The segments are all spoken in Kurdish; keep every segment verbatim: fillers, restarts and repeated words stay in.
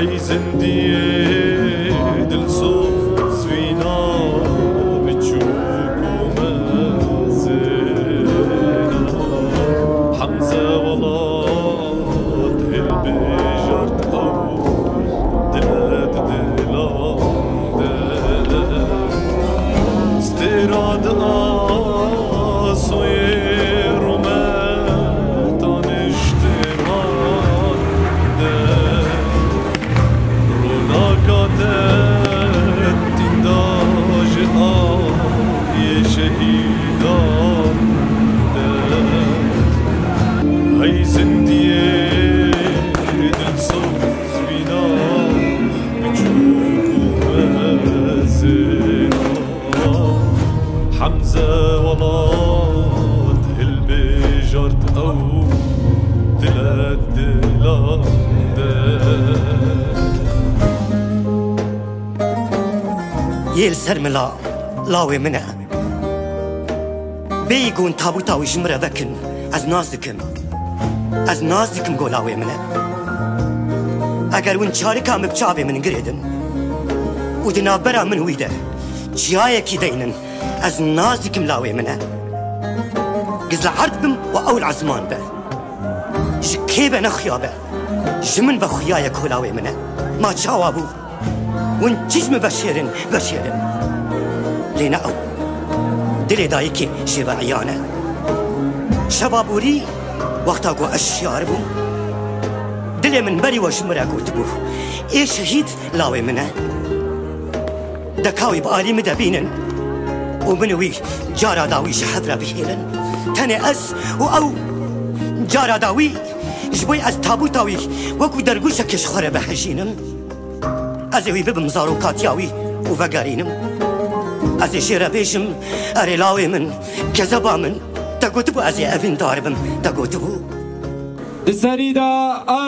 Ey zindiyê dilsoz vîna biçûk û mezin. Hemze welat hilbijart ew dile di dilan de. Stêra di asoyê rûmeta niştiman de. Ronaka te tînda ji aliyê şehîdan de. Hey zindiyê dilsoz vîna biçûk û mezin. Hemze welat hilbijart ew dile dilan de. Yê li ser mila lawê min e. Bêyî ku hûn tabûta wî ji min re vekin, ez nas dikim. Ez nas dikim ku lawê min e. Eger hûn çarika min bi çavê min girêdin û di navbera min wî de çiyayekî deynin, ez nas dikim lawê min e. Giz li erd bim û ew li ezman be. Ji kê ve ne xuya be. Ji min ve xuya ye ku lawê min e. Ma çawa bû? Hûn çi ji min veşêrin, veşêrin. Lê ne ew. Dilê dayikê jê ve eyan e. Şeva borî, wexta ku ez şiyar bûm, dilê min berî we ji min re gotibû, ê şehîd lawê min e. Deka wî bi alî min de bînin û min û wî cara dawî ji hev re bihêlin. Tenê ez û ew cara dawî ji bo ez tabûta wî wekû dergûşekê ji xwe re bihejînim. Ez ê wî bibim zarokatiya wî û vegerînim. Ez ê jê re bêjim, erê lawê min, kezeba min, te gotibû ez ê evîndar bim, te gotibû. Di serî de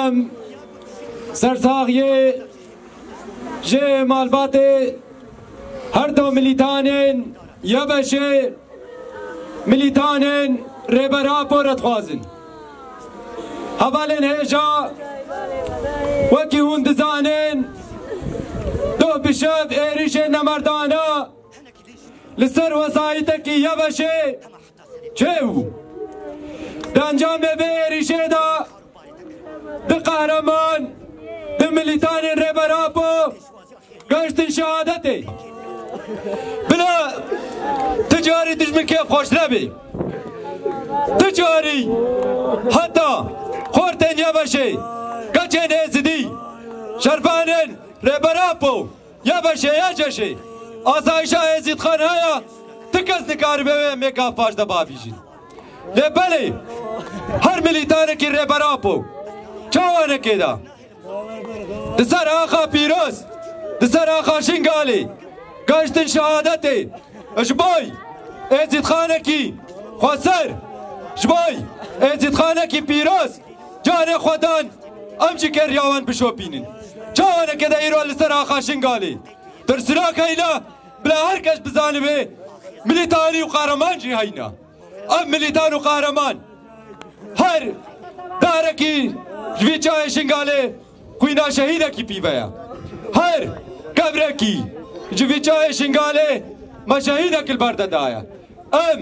em sersaxiyê ji malbatê her du milîtanên YBŞê, milîtanên Rêber Apo re dixwazin. Hevalên hêja, wekî hûn dizanin, doh bi şev êrîşên nemerdana li ser wesayîtekî YBŞê çêbû. Di encamê vê êrîşê de du qehreman, du milîtanên Rêber Apo, Gaştin şehadetê. Bila tu carî dijmin kêfxweş nebî. Tu carî heta xortên YBŞê, keçên Êzidî, şervanên Rêber Apo, YBŞê, YCŞê, asayişa Êzîdxan heye, tu kes nikaribe wê em ê gav paş de bavîjin. Lê belê, her milîtanekî Rêber Apo, çawa nekê da? Di ser axa Pîroz, di ser axa Şingalê, gaştin şehadetê, ji boy Êzîdxanekî xweser, ji boy Êzîdxanekî pîroz, canê xwe dan, em jî keriya wan bişopînin. Çawa nekê de îro li ser axa Şingalê, tirsinak heyna, bila her kes bizanibe, milîtanî û qehreman jî heyna. Ev milîtan û qehreman her darekî ji vî çayê Şingalê xwîna şehîdekî pîve ye. Her kevrekî ji vî çayê Şingalê me şehîdek li ber de daye. Em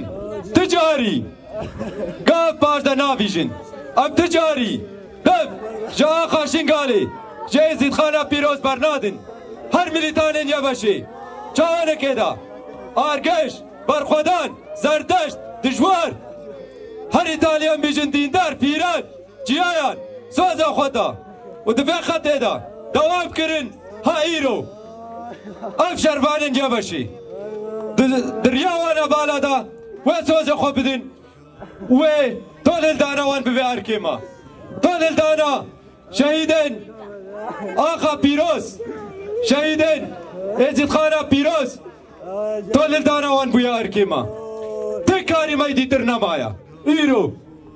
ti carî gav paş de navîjin. Em ti carî dev ji axa Şingalê, ji Êzîdxana Pîroz bernadin. Her milîtanên YBŞê, çawanekê de, argeş, berxwedan, zerdeşt, dijwar, her Îtalyan bêjin dîndar, pîran, ciyayan, soza xwe da û di vê xetê de dewam kirin ha îro. Ev şervanên YBŞê di, di riya wana vala de wê sozê xwe bidin, wê tolhildana wan bibe erkê me. Tolhildana şehîdên axa Pîroz, şehîdên Êzîdxana Pîroz, tolhildana wan bûye erkê me. Ti karî me dîtir nemaye. Îro,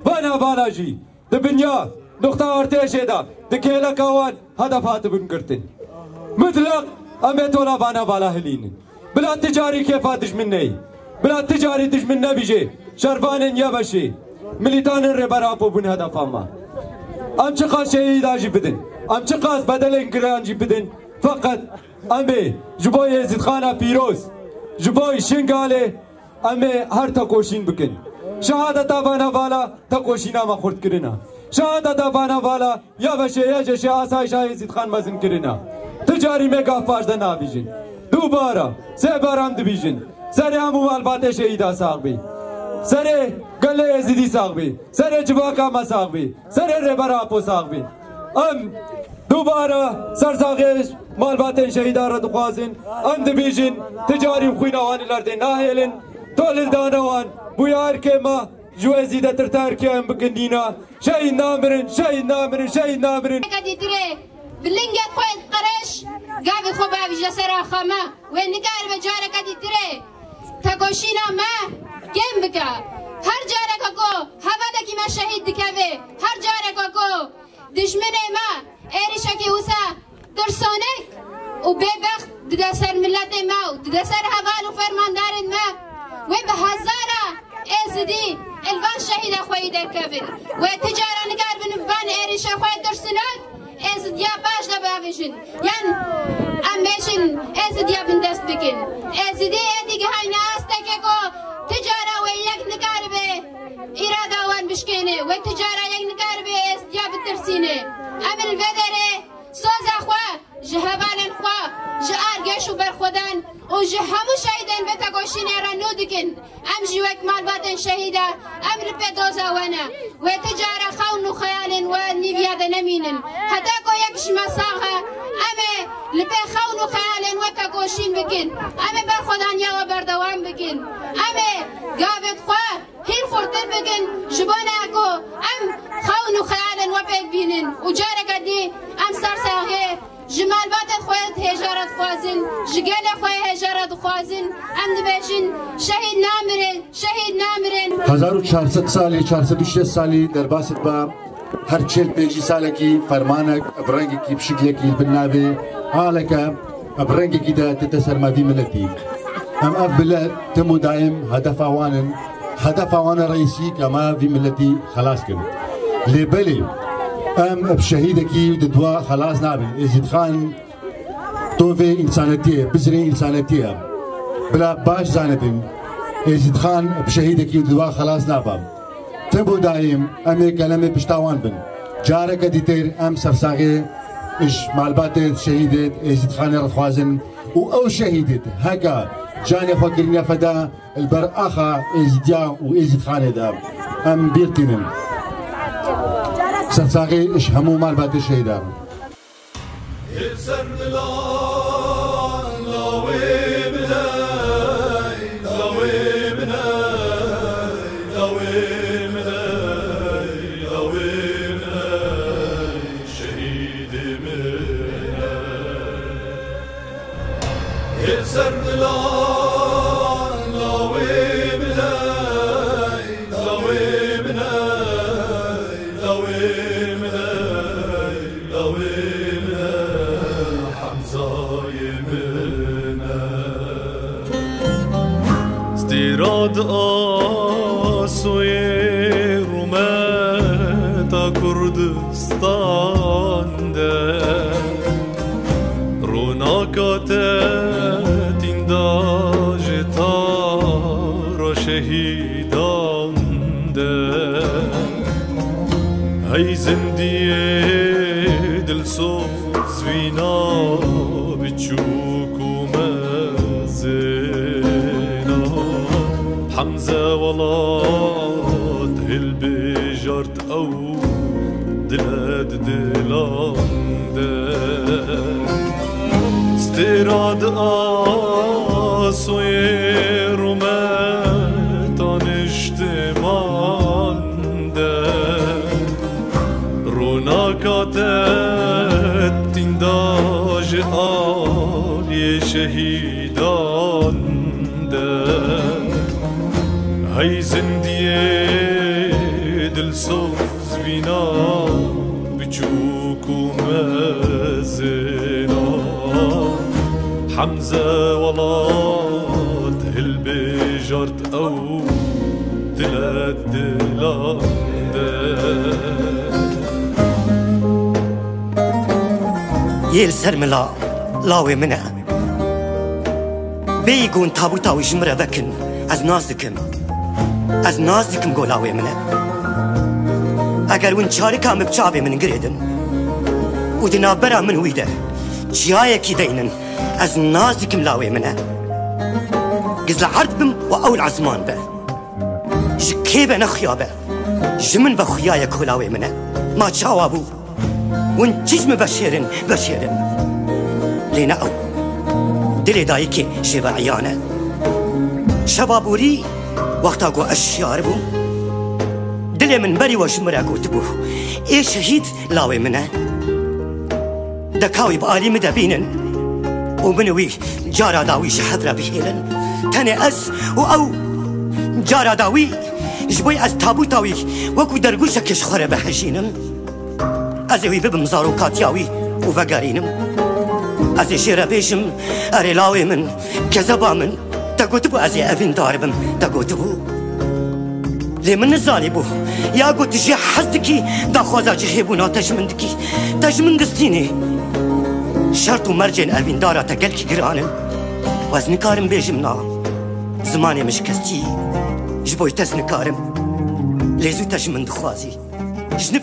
vana vala jî di binya nuqta artêşê de, di kêleka wan hedef hatibûn girtin. Mutlaq em ê tola vana vala hilînin. Bila ti carî kêfa dijmin neyê. Bila ti carî dijmin nebîjê. Şervanên YBŞê, milîtanên Rêber Apo bûn hedefa me. Em çiqas şehîda jî bidin, Em çiqas bedelên giran jî bidin, feqet em ê ji bo Êzîdxana pîroz, ji bo Şingalê em ê her tekoşîn bikin. Şehadeta vana vala tekoşîna me xurt kirina. Şehadeta vana vala ya veşê ya jeşê asayişa Êzîdxan mezin kirina. Ti carî me gav paş de nabîjin. Dubara, sê bar em dibîjin. Serê hemû malbatê şehîda sax bî. Serê gelê Êzidî sax bî. Serê civaka me sax bî. Serê Rêber Apo sax bî. Em dubara sersaxiyê malbatên şehîdan re dixwazin. Em dibîjin, ti carî xwîna wan li erdê nahêlin. Tolildana wan bûye erkê me. Ji wê zêdetir terkê em bikin nîna. Şehîd namirin, şehîd namirin, şehîd namirin. Ka dîtirê bi lingê xwe qereş, gavê xwe bavîje ser axa me. Wê nikaribe careke dîtirê tekoşîna me kêm bike. Her careke ku hevalekî me şehîd dikeve, her careke ku dijminê me êrişekî wisa tirsonek û bêbext dide ser miletê me û dide ser heval û fermandarên me. Wê bi hezara Êzidî li van şehîda xwe yî derkevin. Wê ti cara nikaribin bi van êrişa xwe tirsinak Êzidiya paş de bavêjin. Yan em bêjin Êzidiya bindest bikin. Êzidî êdî gihayne astekê ku ti cara wê yek nikaribe îrada wan bişkêne. Wê ti cara yek nikaribe Êzidiya bitirsîne. Em li vê derê soza xwe ji hevalên xwe, ji argêş û berxwedan û ji hemû şehîdên vê tekoşînê re nû dikin. Em jî wek malbatên şehîda, em li pê doza we ne. Wê ti cara xewn û xeyalên we nîviya de nemînin. Heta ku yek ji me sax e, em ê li pê xewn û xeyalên we tekoşîn bikin. Em ê berxwedaniya we berdewam bikin. Em ê gavê xwe hîn xurtir bikin, ji bona ku em xewn û xeyalên we pêk bînin û careke dî em sersaxê ji malbatên xwe hêja re dixwazin, ji gelê xwe hêja re dixwazin, em dibêjin, şehîd namirin, şehîd namirin. Hezar û çar sed salî, çar sed û şêst salî derbas dibe, her çil pêncî salekî fermanek bi rengekî, bi şiklekî, bi navê aleke bi rengekî de dite ser me vî miletî. Em ev milet tim û daîm hedefa wan in, hedefa wan e reîsî ke me vî miletî xelas kin. Lê belê, em bi şehîdekî di dua xelas nabin. Êzîdxan tovê însanetiyê, bizirê însanetiyê. Bila baş zanibin, Êzîdxan bi şehîdekî di dua xelas nabe. Tim û daîm em ê kelemê pişta wan bin. Careke dîtir em sersaxê ji malbatê şehîdê Êzîdxanê re dixwazin û ew şehîdê heke canê xwe kirine feda li ber axa Êzîdiya û Êzîdxanê de em bîr tînin. Sersaxê ji hemû malbatê şehîdan. Hêl ser dilan, lawê min ey, lawê min ey, lawê min ey, lawê min ey, şehîdê min ey. Hêl ser dilan, lawê min ey, lawê min ey, lawê min ey. Lawê min e, Hemzayê min e. Stêra di asoyê rûmeta Kurdistan de, ronaka te tînda ji tara şehîdan de. Hey zindiyê dilsoz vîna biçûk û mezina. Hemze welat hilbijart ew dile di dilan de. Stêra di asoyê rûmeta niştiman de, ronaka te tînda ji aliyê şehîdan de. Hey zindiyê dilsoz vîna biçûk û mezina. Hemze welat hilbijart ew dile dilan de. Yê li ser min la, lawê min e. Bêyî ku hûn tabûta wî ji min re vekin, ez nas dikim. Ez nas dikim ku lawê min e. Eger hûn çarika min bi çavê min girêdin û di navbera min wî de çiyayekî deynin, ez nas dikim lawê min e. Giz li erd bim û ew li esman be. Ji kê ve ne xuya be. Ji min ve xuya ye ku lawê min e. Ma çawa bû? Hûn çi ji min veşêrin, veşêrin. Lê ne ew. Dilê dayikê şêve eyan e. Şeva borî, wexta ku ez şiyar bûm, dilê min berî we ji min re gotibû, ê şehîd lawê min e. Deka wî bi alî min de bînin û min û wî cara dawî ji hev re bihêlin. Tenê ez û ew cara dawî ji bo ez tabûta wî wekû dergûşekê ji xwe re bihejînim. Ez ê wî bibim zarokatiya wî û vegerînim. Ez ê jê re bêjim, erê lawê min, kezeba min, te gotibû ez ê evîndar bim, te gotibû. Lê min nizanîbû. Ya ku tu jê hez dikî, daxwaza cihêbûna te ji min dikî. Te ji min distînî. Şert û mercên evîndara te gelkî giran in. Û ez nikarim bêjim na. Zimanê min şikestî. Ji bo te ez nikarim. Lê zû te ji min dixwazî. Ji